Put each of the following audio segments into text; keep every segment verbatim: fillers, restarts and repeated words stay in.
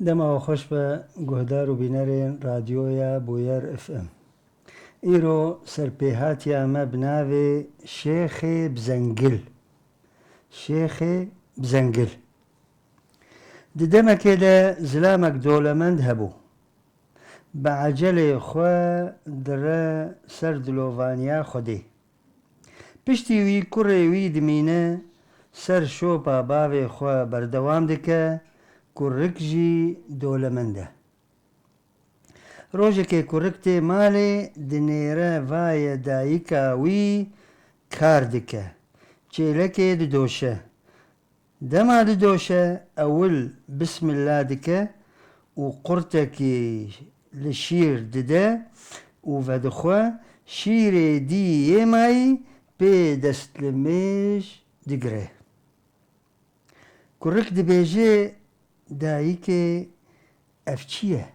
Dema we xweş be, guhdar û bînerên Radyoya Bûyer F M. Îro serpêhatiya me bi navê Şêxê Bizengil. Şêxê Bizengil. Di demekê de zilamek dolemend hebû. Bi ecelê xwe dire ser dilovaniya Xwedê. Piştî wî kurê wî dimîne, ser şopa bavê xwe berdewam dike, kurik jî dolemend e. Rojekê kurik tê malê, dinêre vaye dayika wî kar dike, çêlekê didoşe. Dema didoşe, ewil bismillah dike û qurtekî li şîr dide û vedixwe, şîrê dî yê mayî pê destlimêj digire. Kurik dibêje, dayikê, ev çi ye?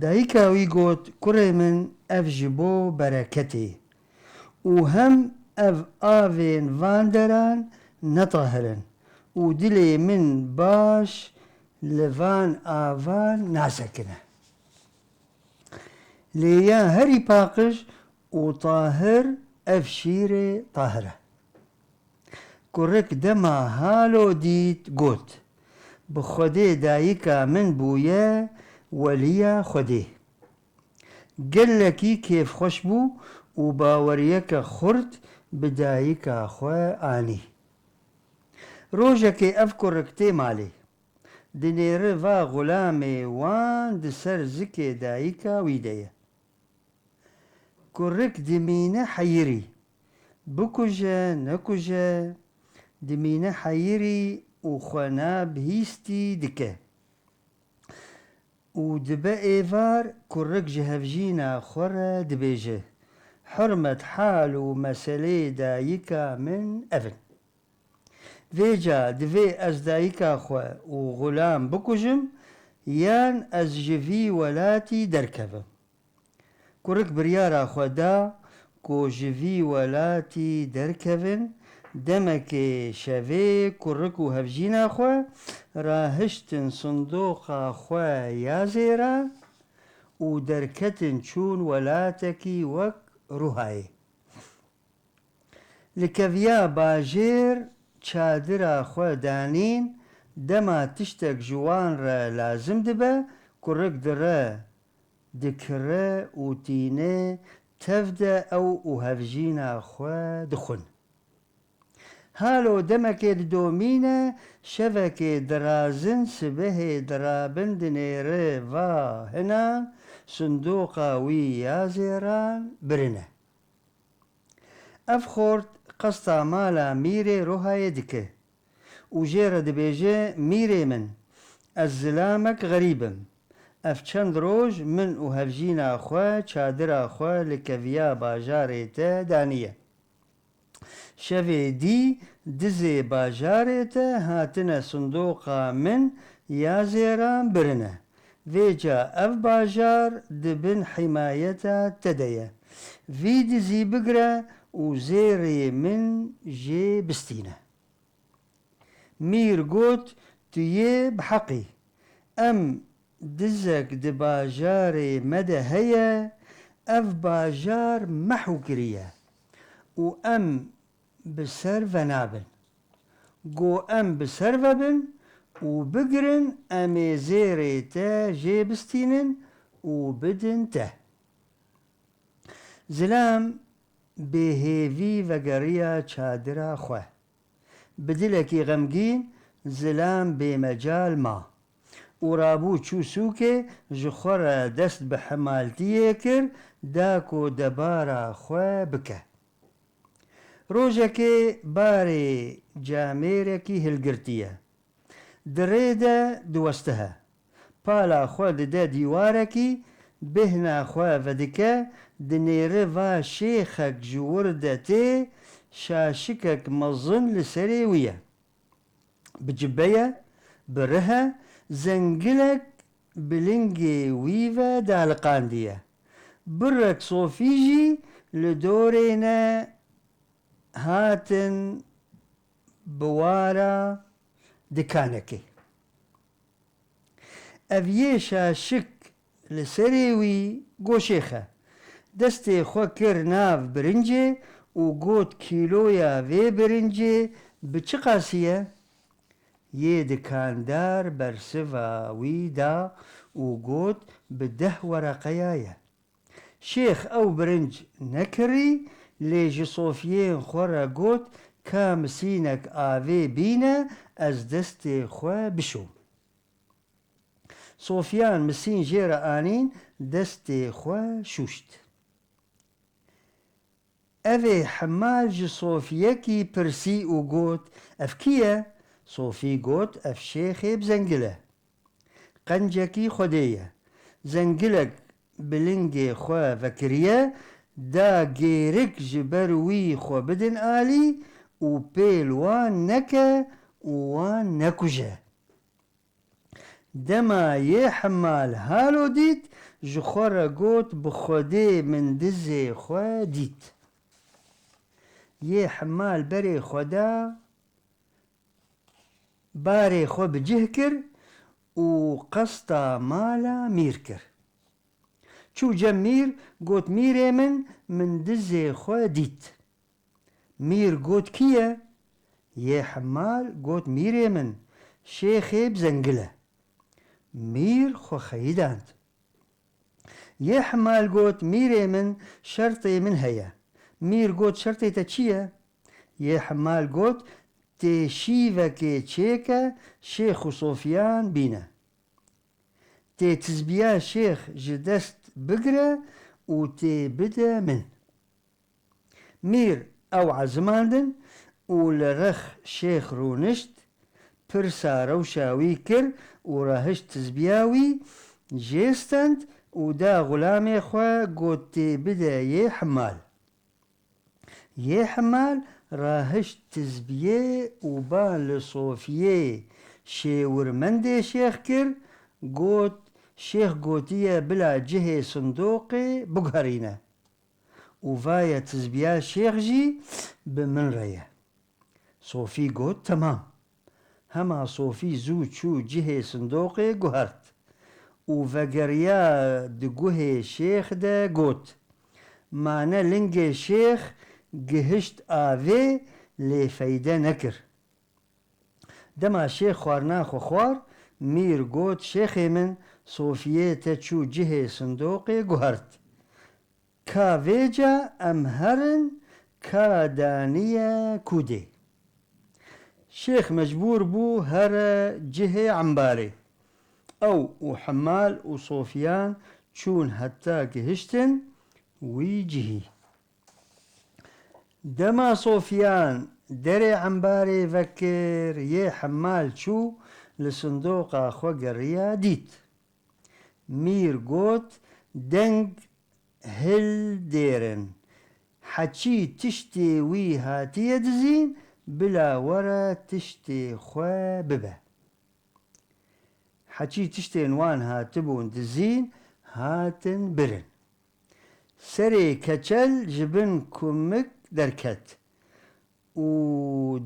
Dayika wî got, kurê min, ev ji bo bereketê û hem ev avên van deran netahir in û dilê min baş li van avan nasekine. Lê ya herî paqij û tahir ev şîrê tahir e. Kurik dema halo dît, got, bi Xwedê dayika min bûye weliya Xwedê. Gelekî kêfxweş bû û baweriyeke xurt bi dayika xwe anî. Rojekê ev kurik tê malê. Dinêre va xulamê wan di ser zikê dayika wî de ye. Kurik dimîne heyirî. Bikuje, nekuje, dimîne heyirî û xwe na bihîstî dike. Û dibe êvar, kurik ji hevjîna xwe re dibêje, hurmet, hal û meselê dayika min ev in. Vêca divê ez dayika xwe û xulam bikujim, yan ez ji vî welatî derkevim. Kurik biryara xwe da ku ji vî welatî derkevin. Demekê şevê kurik û hevjîna xwe rahiştin sindoqa xwe ya zêran û derketin çûn welatekî wek Ruhayê. Li keviya bajêr çadira xwe danîn, dema tiştek ji wan re lazim dibe, kurik dire, dikire û tîne tev de ew û hevjîna xwe dixwin. Halo demekê didomîne, şevekê dirazin, sibehê dirabin dinêre va hinan, sindoqa wî ya zêran birine. Ev xort qesta mala Mîrê Rohayê dike û jê re dibêje, Mîrê min, ez zilamek xerîb im. Ev çend roj min û hevjîna xwe çadira xwe li keviya bajarê te daniye. Şevê dî dizê bajarê te hatine sindoqa min ya zêran birine. Vêca ev bajar di bin himayeta te de ye. Vî dizî bigire û zêrê min jê bistîne. Mîr got, tu yê bi heq î. Em dizek di bajarê me de heye, ev bajar mehw kiriye û em bi ser ve nabin. Go em bi ser ve bin û bigirin, em ê zêrê te jê bistînin û bidin te. Zilam bêhêvî vegeriya çadira xwe. Bi dilekî xemgîn Zilam bêmecal ma û rabû çû sûkê, ji xwe re dest bi hemaltiyê kir, da ku debara xwe bike. Rojekê barê camêrekî hilgirtiye. Di rê de diwestihe. Pala xwe dide dîwarekî, bêhna xwe vedike, dinêre va şêxek ji wir de tê, şaşikek mezin li serê wî ye. Bi cibe ye, bi rih e, zengilek bi lingê wî ve daliqandiye. Birek sofî jî li dorê ne hatin biwara dikanekê. Ev yê şaşik li serê wî go şêxe. Destê xwe kir nav birincê û got, kîloya vê birincê bi çi qasî ye? Yê dikandar bersiva wî da û got, bi deh wereqeya ye. Şêx ew birinc nekirî, lê ji sofiyên xwe re got, ka misînek avê bîne, ez destê xwe bişom. Sofiyan misîn jê re anîn, destê xwe şûşt. Evê Hemal ji sofiyekî pirsî û got, ev kî ye? Sofî got, ev şêxê bi zengil e. Qencekî Xwedê ye. Zengilek bi lingê xwe vekiriye, da gêrik ji ber wî xwe bidin alî û pê li wan neke û wan nekuje. Dema yê Hemal halo dît, ji xwe re got, bi Xwedê min dizê xwe dît. Yê Hemal berê xwe da, barê xwe bi cih kir û qesta mala Mîr kir. Çû cem Mîr, got, mîrê min, min dizê xwe dît. Mîr got, kî ye? Yê Hemal got, mîrê min, şêxê bi zengil e. Mîr xwe xeyidand. Yê Hemal got, mîrê min, şertê min heye. Mîr got, şertê te çi ye? Yê Hemal got, tê şîvekê çêke, şêx û sofiyan bîne. Tê tizbiya şêx ji dest bigire û tê bide min. Mîr ew ezimandin û li rex şêx rûnişt, pirsa rewşa wî kir û rahişt tizbiya wî jê stend û da xulamê xwe, got, tê bide yê Hemal. Yê Hemal rahişt tizbiyê û ba li sofiyê şêwirmendê şêx kir, got, şêx gotiye bila cihê sindoqê biguherîne û va ye tizbiya şêx jî bi min re ye. Sofî got, temam. Hema Sofî zû çû cihê sindoqê guhert û vegeriya di guhê şêx de got, ma ne lingê şêx gihişt avê lê feyde nekir. Dema şêx xwarina xwe xwar, mîr got, şêxê min, Sofiyê te çû cihê sindoqê guhert. Ka vêca em herin ka daniye kûdê. Şêx mecbûr bû here cihê embarê. Ew û Hemal û Sofiyan çûn heta gihiştin wî cihî. Dema Sofiyan derê embarê vekir, yê Hemal çû li sindoqa xwe geriya dît. Mîr got, deng hil dêrin. Heçî tiştê wî hatiye dizîn, bila were tiştê xwe bibe. Heçî tiştên wan hatibûn dizîn, hatin birin. Serê keçel ji bin kumik derket û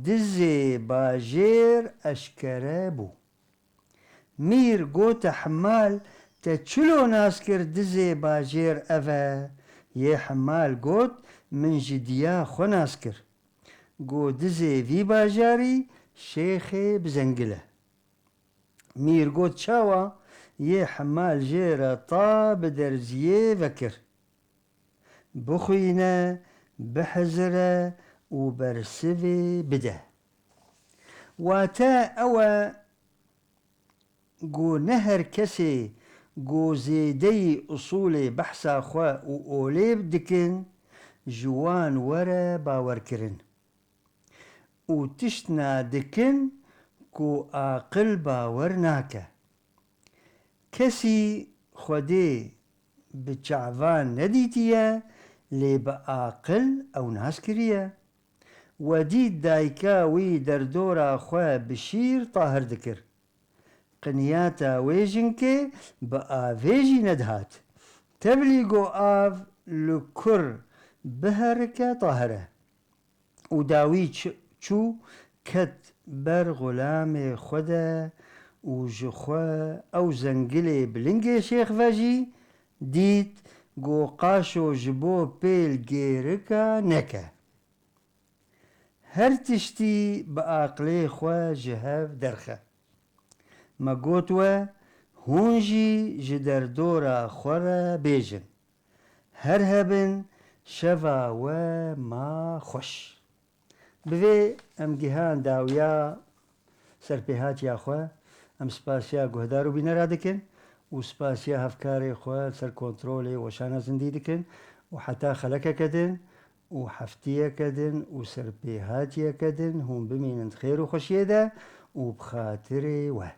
dizê bajêr eşkere bû. Mîr gote Hemal, te çilo nas kir dizê bajêr ev e? Yê Hemal got, min ji diya xwe nas kir. Got, dizê vî bajarî şêxê bi zengil e. Mîr got, çawa? Yê Hemal jê re ta bi derziyê vekir. Bixwîne, bihizire û bersivê bide. Wate ew e ku ne her kesê ku zêdeyî usulê behsa xwe û olê dikin, ji wan were bawerkirin. Û tiştna dikin ku aqil bawer nake. Kesî Xwedê bi çavan nedîtiye, lê bi aqil ew nas kiriye. We dît dayika wî derdora xwe bi şîr tahir dikir. Qinyata wê jinkê bi avê jî nedihat. Tevlî ku av li kur biherike tahir e. Û dawî çi-, çû ket ber xulamê xwe de û ji xwe ew zengilê bi lingê şêx ve jî dît ku qaşo ji bo pêl gêrika neke. Her tiştî bi aqilê xwe ji hev derxe. Me got we, hûn jî ji derdora xwe re bêjin. Her hebin, şeva we ma xweş. Bi vê em gihan dawiya serpêhatiya xwe. Em spasiya guhdar û bînera dikin û spasiya hevkarê xwe ser kontrolê weşana zindî dikin û heta xelekeke din û heftiyeke din û serpêhatiyeke din hûn bimînin di xêr û xweşiyê de û bi xatirê we.